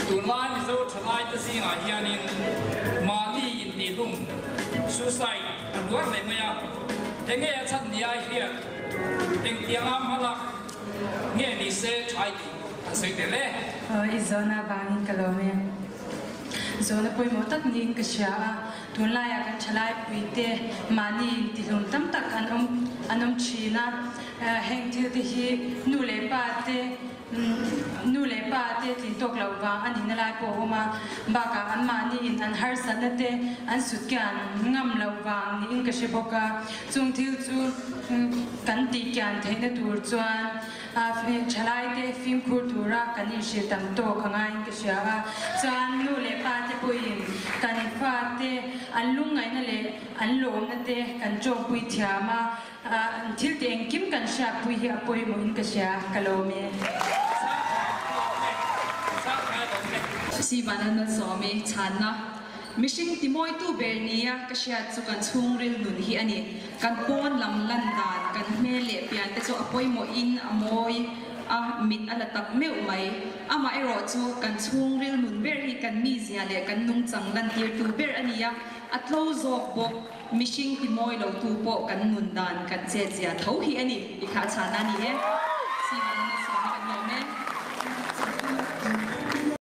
Tunlai Mizo thalaite zingah hianin mahni intihhlum, suicide, a hluar hle mai a, enge a chhan ni ai hian engtianga hmalak nge ni se thai tih an sawi tel e. I zawhna avangin ka lawm e. Zawhna pawimawh tak niin ka hria a, tunlaiah kan thalai puite mahni intihlum tam tak an awm an awm thin a, heng thil te hi nu leh pa te Nu leh pa te tlin tawk loh vang a nihna lai pawh a awm a, bakah anmahni in an harsatna te an sutkian ngam loh vang niin ka hre bawk a, chung thil chu kan tihkian theihna tur chuan thalai te fimkhur tura kan inhrilh tam tawk a ngaiin ka hria a, chuan nu leh pa te pawhin kan fa te an lungngaihna leh an lawmna te kan tawngpui thiam a. Thil te engkim kan hriatpui hi a pawimawhin ka hria, ka lawm e. Sivan an malsawm i chhanna mihring timawitu ber nia ka hriat chu kan chhungril nun hi a ni. Kan pawn lam lan dan, kan hmel leh pian te chu a pawimawhin a mawi a, mit a la tak meuh mai. Amaherawh chu kan chhungril nun ber hi kan mizia leh kan nungchang lantirtu ber a ni a, a tlo zawk bawk. Mihring ti mawi lo tu pawh kan nun dan kan chet zia tho hi a ni, ti kha chhana a ni e.